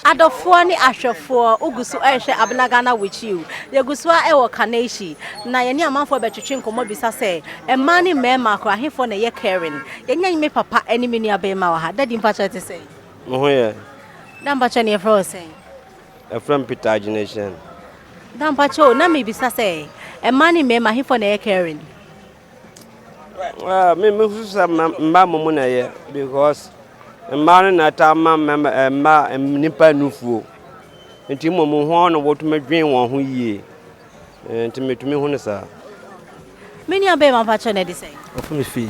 Adɔfoɔ ne ahwɛfoɔ, wogu so rehwɛ Abena Ghana with you. Yɛgu so ara wɔ Kaneshie, na yɛne amanfoɔ rebɛtwetwe nkɔmmɔ bisa sɛ, mmaa ne mmarima koraa, ahefoɔ na ɛyɛ caring? Yɛanya me papa ne me nua barima wɔ ha. Daddy mpakyɛ te sɛn? Me ho yɛ. Da mpakyɛ ne yɛfrɛ wo sɛn? Yɛfrɛ me Peter Agyinahyɛn. Da mpakyɛ o, na mebisa sɛ, mmaa ne mmarima ahefoɔ na ɛyɛ caring? Ah, me me sɛ mmaa mo mu na ɛyɛ because mmaa no na ɛtaa ma mmarima eh, mmaa nnipa nufuo nti mmom ho na wɔtumi dwen wɔn ho yie eh, nti metumi hu no saa. Me nua bɛrima mpakyɛ na ɛde sɛn? Ɔfo me fie.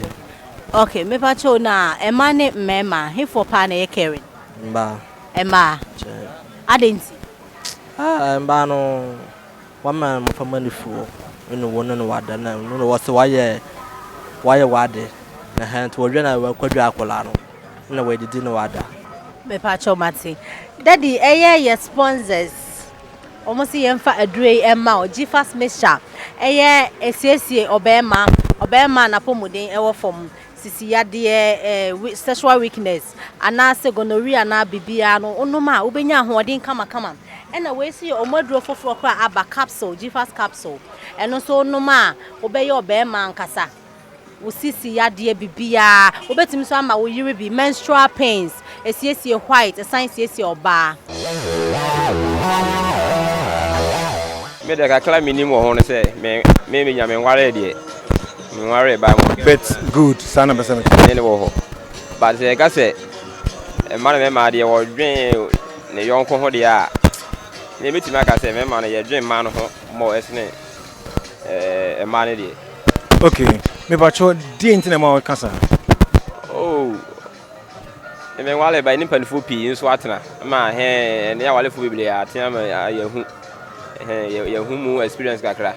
Okay, mepakyɛ o na mmaa ne mmarima hefoɔ paa na ɛyɛ caring? Mmaa. Mmaa. Kyɛ. Adɛn nti? Ah, mmaa no. Wama mmoframma nufuo ne wo ne no wada na no na wɔsɛ wayɛ wayɛ wade na hɛn nti wɔdwa na wakɔdwa akwadaa no na wadidi na wada. Mepakyɛw mate. Daddy ɛyɛ yɛ sponsors wɔn se yɛn fa aduro yi ɛma wo Gfas mixture ɛyɛ ɛsiesie ɔbɛɛma ɔbɛɛma a napɔmuden ɛwɔ fam sisi yadeɛ, eh, sexual weakness, anaasɛ gonorrhea anaa biribiara no, wonom a wobɛnya ahoɔden kamakama. Ɛna wei nso yɛ wɔn aduro foforɔ koraa aba, capsule, Gfas capsule. Ɛno nso wonom a wobɛyɛ ɔbarima ankasa. Wo sisi yadeɛ, biribiara. Wobɛtumi nso ama wo yere bi, menstrual pains, ɛsiesie white, ɛsan siesie ɔbaa. Me deɛ kakra menim wɔ ho no sɛ me me menya menwaree deɛ menwaree ba mo Bet good saa na mpɛ sɛ meka. Ne ne wɔ hɔ but sɛ yɛka sɛ mma no mɛma deɛ wɔdwen ne yɔnko ho deɛ a ne mɛtumi aka sɛ mɛma no yɛdwen mma no ho mmɔ ɛsene ɛɛ mmaa no deɛ. Okay mepakyɛw deɛ nti na ɛma wɔka saa. Oh Me menwale ba ne mpanimfoɔ pii nso atena ma hɛn ne awalefoɔ bebree atena ma yɛhu hɛn yɛhu mu experience kakra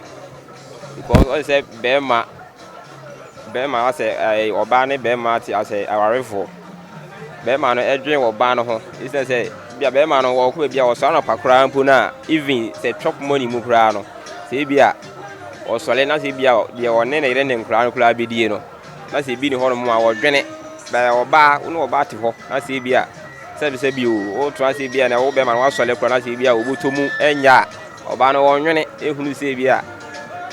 because ɔyɛ sɛ bɛrima bɛrima asɛ ɛɛ ɔbaa ne bɛrima te asɛ awarefoɔ bɛrima no ɛdwen ɔbaa no ho ɛsɛ sɛ bia bɛrima no wɔkɔ baabi a ɔsɔre anɔpa koraa mpo no a even sɛ chop money mu koraa no sɛ ebi a ɔsɔre na sɛ ebi a deɛ ɔne ne yere ne nkoraa no koraa bɛdie no na sɛ ebi ni hɔnom a wɔdwene bɛyɛ ɔbaa wo ne ɔbaa te hɔ na sɛ ebi a sɛbisɛbi o wotra sɛ ebi a na wo bɛrima no wasɔre kora na sɛ ebi a wɔbɔtɔ mu ɛnyɛ a ɔbaa no wɔnwene ehunu sɛ ebi a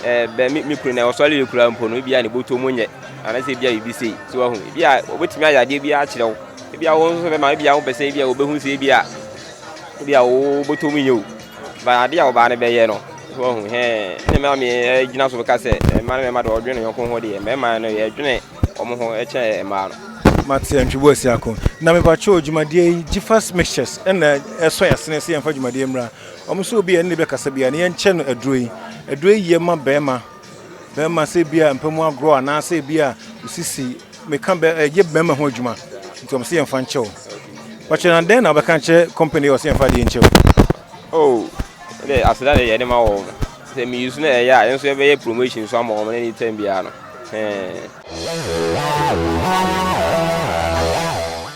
ɛɛ bɛ me me kunu na ɔsɔre yɛ kura mpo no ebi a ne bɔtɔ mu nyɛ anaasɛ ebi a ebi sei so wahu ebi a wɔbɛtumi ayɛ adeɛ bi akyerɛ wo ebi a wɔn nso bɛma ebi a wɔpɛ sɛ ebi a wɔbɛhu sɛ ebi a ebi a wɔbɔtɔ mu nyɛ o ba adeɛ a ɔbaa no bɛyɛ no so wahu hɛn ne mmaa mi gyina so ka sɛ mmaa no mmarima deɛ ɔdwene yɔnko ho deɛ mmarima no yɛdwene wɔn ho kyɛn mmaa no. Mate Antwibu Asiako. Na mepakyɛw dwumadie yi Gifas Mixtures ɛna ɛsɔ yɛn asene sɛ yɛmfa dwumadie mmra. Wɔn nso obi a ɛne ne bɛkasa biara no yɛnkyɛ no aduro yi. Aduro yi yɛ ma bɛrima. Bɛrima sɛ ebi a mpa mu agorɔ anaasɛ ebi a osisi meka bɛ ɛyɛ bɛrima ho adwuma. Nti wɔn sɛ yɛmfa nkyɛ wo. Pakyɛ na dɛn na wobɛka akyerɛ company yi ɔsɛ yɛmfa adeɛ nkyɛ wo? Oh, ɛdɛ aseda de yɛde ma wɔn. Sɛ me use no ɛyɛ a, yɛn nso yɛbɛyɛ promotion nso ama wɔn ne time biara no. Hɛn.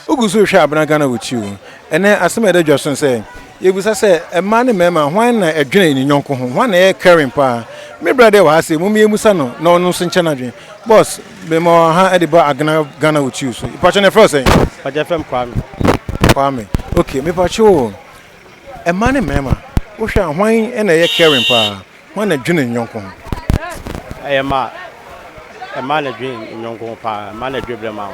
Wogu so rehwɛ Abena Ghana with you. Ɛnnɛ, asɛm a ɛda dwa so ne sɛ, yɛbisa sɛ, mmaa ne mmarima, hwan na ɛdwene ne yɔnko ho? Hwan na ɛyɛ caring paa? Me bra deɛ wɔ ha sei, mom yɛmmisa no na ɔno nso nkyɛ n'adwene. Boss, mema wɔ ha de ba Agena Ghana with you so. Mepakyɛ no yɛfrɛ wo sɛn? Mepakyɛ yɛfrɛ me Kwame. Kwame, ok, mepakyɛ o, mmaa ne mmarima, wohwɛ a hwan na ɛyɛ caring paa? Hwan na dwene ne yɔnko ho? Ɛyɛ mmaa. Mmaa na dwene ne yɔnko ho paa. Mmaa na dwene bɛrima ho.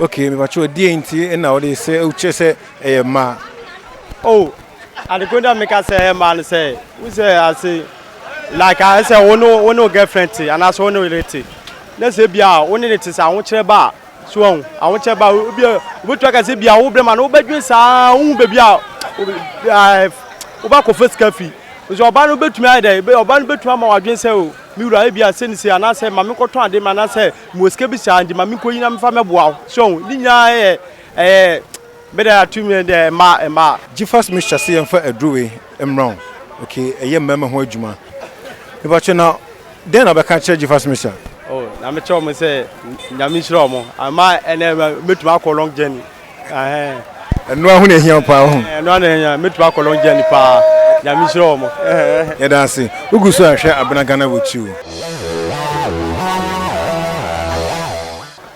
Okay, mepakyɛw deɛ nti na wode sɛ wokyerɛ sɛ ɛyɛ mmaa? Oh, ade ko da meka sɛ ɛyɛ mmaa no sɛ, wo sɛ ase like ayɛ sɛ wo ne wo ne wo girlfriend te anaasɛ wo ne wo yere te na sɛ ebia wo ne ne te sɛ ahokyerɛ ba a So wahu? Ahokyɛ ba obi a wobɛtumi aka sɛ bia wo brɛ ma no wobɛdwen saa wohu baabi a wobɛakɔfa sika fi nso ɔbaa no wobɛtumi ayɛ dɛ ɔbaa no bɛtumi ama wadwen sɛ o me wura ebi a sɛni sei anaasɛ ma menkɔtɔn ade ma anaasɛ mewɔ sika bi saa nti ma menkɔyi na mefa mɛboa wo so wahu ne nyinaa yɛ ɛyɛ mede ato mi dɛ mmaa mmaa Gyfas mixture sɛ yɛmfa aduro wei mmra wo okay ɛyɛ mmarima ho adwuma mepakyɛ na Dɛn na wobɛka akyerɛ Jifas Mixture? Oh, na mekyerɛ wɔn sɛ Nyame nhyira wɔn. Ama ɛnɛ mɛtumi akɔ long journey. Ɛno ara ho na ehia wo paa ho. Ɛno ara na ehia, mɛtumi akɔ long journey paa. Nyame nhyira wɔn. Yɛda ase. Wogu so a hwɛ Abena Ghana with you.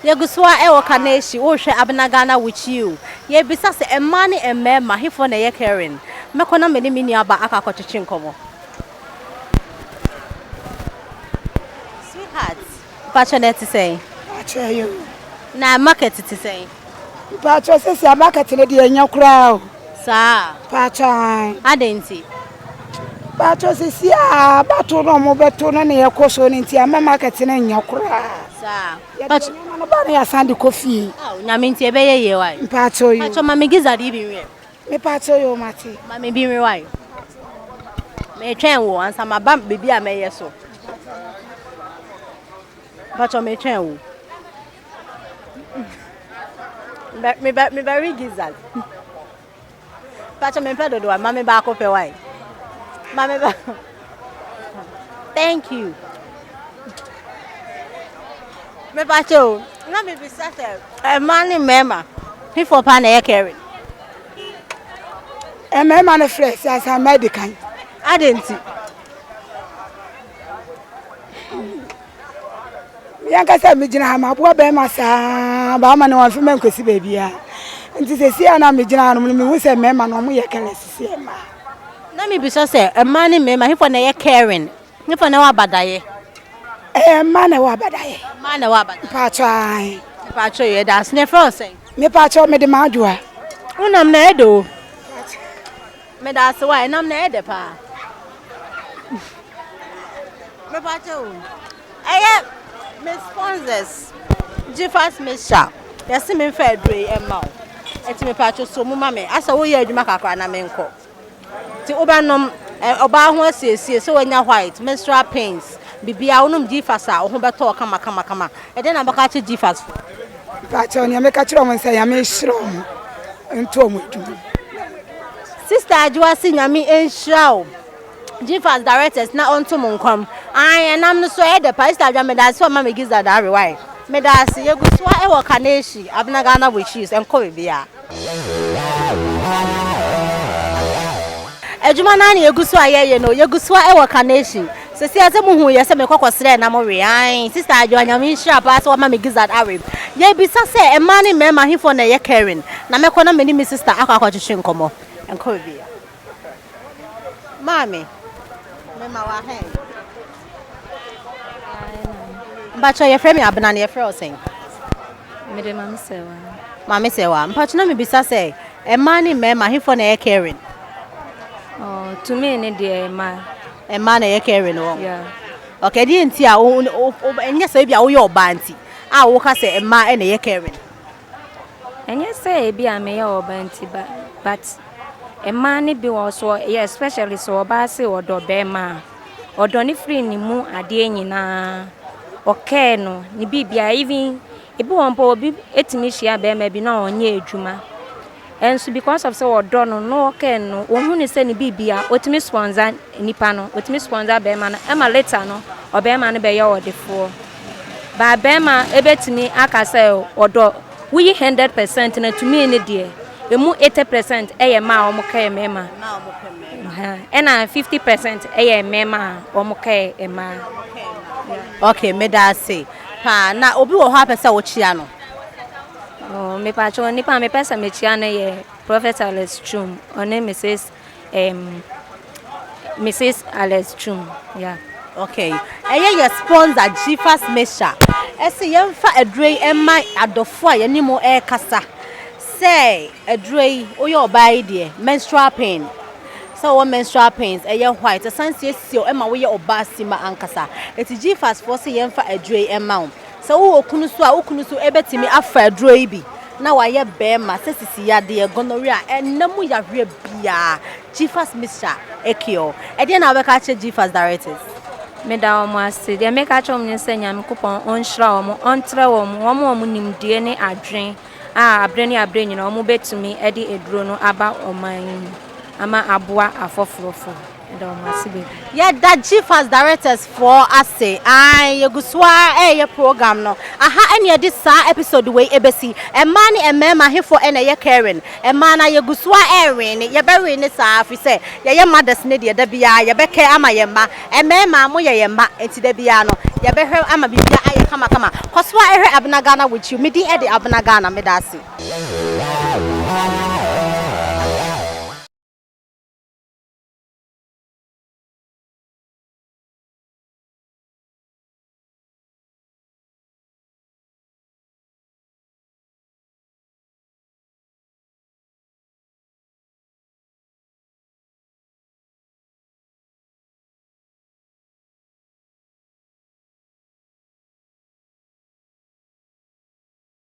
Yɛgu so ara wɔ Kaneshie, worehwɛ Abena Ghana with you. Yɛrebisa sɛ mmaa ne mmarima hefoɔ na ɛyɛ caring? Mɛkɔ na me ne me nuabaa akɔ akɔtwetwe nkɔmmɔ. Sweetheart, mpakyɛ na ɛte sɛn? Mpakyɛ ɛyɛ o. Na market te sɛn? Mpakyɛ sɛsi a market no deɛ ɛnyɛ koraa o. Saa? Mpakyɛ ae. Adɛn nti? Mpakyɛ sɛsi a abato no ɔmo bɛto no na ɛkɔ so no nti ama market no nyɛ koraa. Saa. Yɛde nneɛma no ba na yɛasan de kɔ fie. Aw, Nyame nti ɛbɛyɛ yie wae. Mpakyɛ yo. Mpakyɛ ma me gizzard yi bi nwe. Mepakyɛw yoo mate. Ma me bi nwe wae. Metwɛn wo ansa maba baabi a mɛyɛ so. Mpakyɛw metwɛn wo. Mebɛwe gizzard. Mpakyɛw mempɛ dodoɔ a, ma me baako pɛ wae. Ma me baako. Thank you. Mepakyɛw, na mebisa sɛ mmaa ne mmarima hefoɔ paa na ɛyɛ caring? Mmarima no frɛ sɛ ansa mmaa di kan. Adɛn nti? Me ankasa megyina ha maboa bɛrima saa baama no wamfa mankosi baabiara nti sɛsi a na megyina ha no mehu sɛ mmarima no ɔmo yɛ careless sɛ mmaa. Na mebisa sɛ mmaa ne mmarima hefoɔ na ɛyɛ caring? Hefa na ɛwɔ abadaeɛ? Ɛyɛ mmaa na ɛwɔ abadaeɛ. Mmaa na ɛwɔ abadaeɛ. Mpakyɛ ae. Mpakyɛ yɛ da ase na ɛfrɛ wo sɛn? Mepakyɛ mede m'adwoa. Wonam na ɛdɛ o. Meda ase wa ɛnam na ɛdɛ paa. Mepakyɛ o. Ɛyɛ me sponsors Gifas Mixture yɛse memfa aduro yi ɛma wo. Ɛti mepakyɛ so mu ma me asɛ woyɛ adwuma kakra na menkɔ. Nti wobɛnom, ɔbaa ho asiesie, sɛ wanya white, menstrual pains, biribiara, wonom Gfas a, wo ho bɛtɔ wo kama kama kama. Ɛdeɛn na wobɛka akyerɛ Gfas foɔ? Mpakyɛw nea mɛka kyerɛ wɔn sɛ Nyame nhyira wɔn nto wɔn adwuma mu. Sister Adwoa se Nyame nhyira wo Gfas directors na ɔnto mo nkwa mu. Ae ɛnam no so ɛyɛ dɛ paa. Sister Adwoa medaase sɛ wama me gizzard awe wae. Medaase. Yɛgu soa ɛwɔ Kaneshie, Abena Ghana with cheese, ɛnkɔ baabiara. Adwuma no ara na yɛgu so a yɛyɛ no, yɛgu so a wɔ Kaneshie. Sɛsi a sɛ muhu yɛ sɛ mekɔ kɔsrɛ na mo we ae. Sister Adwoa Nyame nhyira paa sɛ wama me gizzard awe. Yɛbisa sɛ mmaa ne mmarima hefoɔ na ɛyɛ caring? Na mɛkɔ na me ne me sister akɔ akɔtwetwe nkɔmmɔ. Nkɔ baabiara. Maame, mema wo ahɛn. Mpakyɛ yɛfrɛ me Abena na yɛfrɛ wo sɛn? Mede Maame Sɛwa. Maame Sɛwa, mpakyɛ na mebisa sɛ mmaa ne mmarima hefoɔ na ɛyɛ caring? Oh, to me ne deɛ mmaa. Mmaa na ɛyɛ caring wɔ? Yeah. Okay, deɛ nti a ɛnyɛ sɛ ebi a woyɛ ɔbaa nti a woka sɛ mmaa na ɛyɛ caring? Ɛnyɛ sɛ ebi a meyɛ ɔbaa nti ba but mmaa no bi wɔ so yɛ especially sɛ ɔbaa se ɔdɔ bɛrima a, ɔdɔ no firi ne mu adeɛ nyinaa. Ɔkɛɛ no, ne biribiara even ebi wɔ hɔ mpo obi tumi hyia bɛrima bi na ɔnyɛ adwuma. Nso because of sɛ ɔdɔ no na ɔkɛɛ no, ɔhu no sɛ ne biribia, ɔtumi sponsor nipa no, ɔtumi sponsor bɛrima no ɛma later no ɔbɛrima no bɛyɛ ɔdefoɔ. But bɛrima ɛbɛtumi aka sɛ ɔdɔ, woyi 100% no tumi no deɛ, ɛmu 80% ɛyɛ mmaa a wɔn kɛɛ mmarima, ɛna 50% ɛyɛ mmarima a wɔn kɛɛ mmaa. Okay, meda ase paa. Na obi wɔ hɔ a pɛ sɛ wokyia no? Oh, mepakyɛw, nipa a mepɛ sɛ mekyia no yɛ Prophet Alex Twum, ɔne Mrs. Um, Mrs. Alex Twum, yeah. Okay, ɛyɛ yɛ sponsor Gfas Mixture ɛsɛ yɛmfa aduro yi ɛma adɔfo a yɛne mo ɛrekasa sɛ aduro yi woyɛ ɔbaa yi deɛ menstrual pain sɛ wɔwɔ menstrual pains ɛyɛ white ɛsan siesie ɛma woyɛ ɔbaa sima ankasa eti Gfas foɔ sɛ yɛmfa aduro yi ɛma wo. Sɛ wowɔ kunu nso a, wo kunu nso bɛtumi afa aduro yi bi na wayɛ barima sɛ sisi yadeɛ, gonorrhea, ɛnna mu yareɛ biara, Gfas mixture cure. Ɛdeɛn na wobɛka akyerɛ Gfas directors? Meda wɔn ase. Deɛ meka akyerɛ wɔn ne sɛ Nyankopɔn ɔnhyira wɔn, ɔntrɛ wɔn, wɔn a wɔn nimdeɛ ne adwene a aberɛ ne aberɛ nyinaa wɔbɛtumi de aduro no aba ɔman yi mu ama aboa afɔforɔfoɔ. Yɛda wɔn ase bebree. Yɛda GFAS directors foɔ ase ae yɛgu so ara ɛreyɛ program no aha ɛna yɛde saa episode wei ɛbɛsi mmaa ne mmarima hefoɔ ɛna ɛyɛ caring mmaa no yɛgu so ara ɛrewene yɛbɛwene saa firi sɛ yɛyɛ mothers no deɛ da biara yɛbɛkɛ ama yɛn mma mmarima moyɛ yɛn mma nti da biara no yɛbɛhwɛ ama biribiara ayɛ kamakama kɔ so ara. hwɛ Abena Ghana with you. Me din de Abena Ghana. Meda ase.